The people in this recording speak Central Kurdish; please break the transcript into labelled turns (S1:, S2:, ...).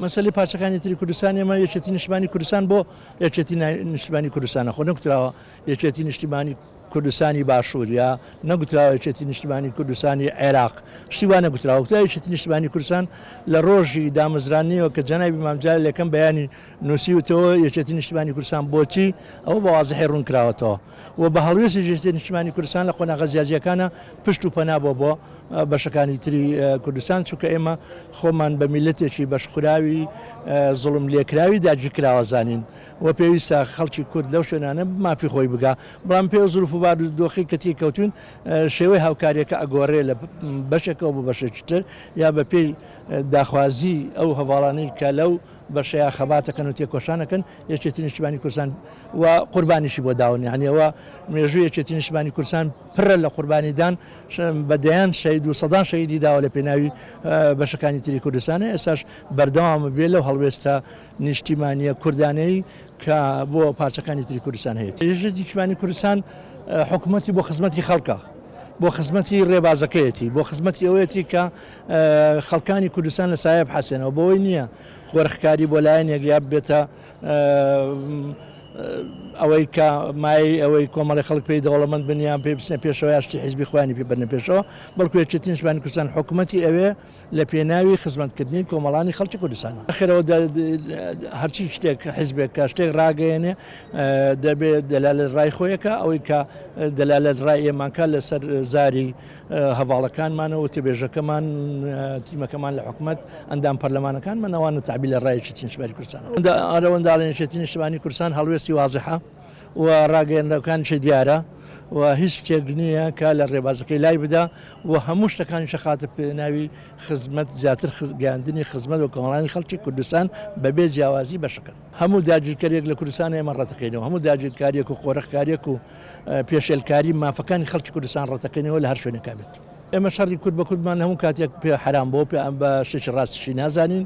S1: مەسەلەی پارچەکانی تری کوردستان ئێمە یەکێتی نیشتمانی کوردستان بۆ یەکێتی نیشتمانی کوردستانە خۆ نەگوتراوە یەکێتی نیشتمانی کوردستانی باشوور یا نەگوتراوە یەکێتی نیشتمانی کوردستانی عێراق شتی وا نەگوتراوە گوتراوە یەکێتی نیشتمانی کوردستان لە ڕۆژی دامەزرانیەوە کە جەنابی مام جەلال یەکەم بەیانی نووسیوتەوە یەکێتی نیشتمانی کوردستان بۆچی ئەوە بە وازحی ڕوون کراوەتەوە و بە هەڵوێستی یەکێتی نیشتمانی کوردستان لە قۆناغە جیاجیاکانە پشت و پەنا بۆ بۆ بەشەکانی تری کوردستان چونکە ئێمە خۆمان بە میللەتێکی بەشخوراوی زوڵم لێکراوی داگیرکراوە زانین و پێویستە خەڵکی کورد لەو شوێنانە مافی خۆی بگا بەڵام پێ زروف و بار و دۆخی کە تێی کەوتوین شێوەی هاوکاریەکە ئەگۆڕێ لە بەشێکەوە بۆ بەشێکی تر یا بە پێی داخوازی ئەو هەواڵانەی کە لەو بەشەیە خەباتەکەن و تێکۆشانەکەن یەکێتی نیشتمانی کوردستان و قوربانیشی بۆ داون یعنی ئەوە مێژوو یەکێتی نیشتمانی کوردستان پرە لە قوربانیدان بە دەیان شەهید و سەدان شەهیدی داوە لە پێناوی بەشەکانی تری کوردستانە ئێستاش بەردەوامە بێ لەو هەڵوێستە نیشتیمانیە کوردانەی کە بۆ پارچەکانی تری کوردستان هەیە. یەکێتی نیشتیمانی کوردستان حکوومەتی بۆ خزمەتی خەڵکە بۆ خزمەتی ڕێبازەکەیەتی بۆ خزمەتی ئەوەیەتی کە خەڵکانی کوردستان لە سایە بحەسێنەوە بۆی نییە قۆرخکاری بۆ لایەنێک یا بێتە ئەوەی کە مایەی ئەوەی کۆمەڵی خەڵک پێی دەوڵەمەند بن یان پێی بچنە پێشەوە یا شتی حیزبی خۆیانی پێ بەرنە پێشەوە، بەڵکو یەکێتی نیشتمانی کوردستان حکوومەتی ئەوێ لە پێناوی خزمەتکردنی کۆمەڵانی خەڵکی کوردستانە. ئەخرەوە هەرچی شتێک حیزبێک کە شتێک ڕاگەیەنێ دەبێ دەلالەت ڕای خۆیەکە ئەوەی کە دەلالەت ڕای ئێمانکە لەسەر زاری هەڤاڵەکانمانەوە وتەبێژەکەمان، تیمەکەمان لە حکومەت، ئەندام پەرلەمانەکانمان ئەوانە تەعبیر لە ڕای یەکێتی نیشتمانی کوردستان ئەوەندە ئەڵێن یەکێتی نیشتمانی کوردستان هەڵوێستی وازحە و ڕاگەیەنراوکانیشی دیارە و هیچ شتێک نییە کە لە ڕێبازەکەی لای بدا و هەموو شتەکانی شەخاتە پێناوی خزمەت زیاتر گەیاندنی خزمەت و کۆمەڵانی خەڵکی کوردستان بەبێ جیاوازی بەشەکە. هەموو داگیرکەریەک لە کوردستان ئێمە ڕەتەکەینەوە، هەموو داگیرکاریەک و قۆرخکاریەک و پێشێلکاری مافەکانی خەڵکی کوردستان ڕەتەکەینەوە لە هەر شوێنێکا بێت. ئێمە شەڕی کورد بە کوردمان لە هەموو کاتێک پێ حەرام بووە، پێ بە شتێکی ڕاستیشی نازانین.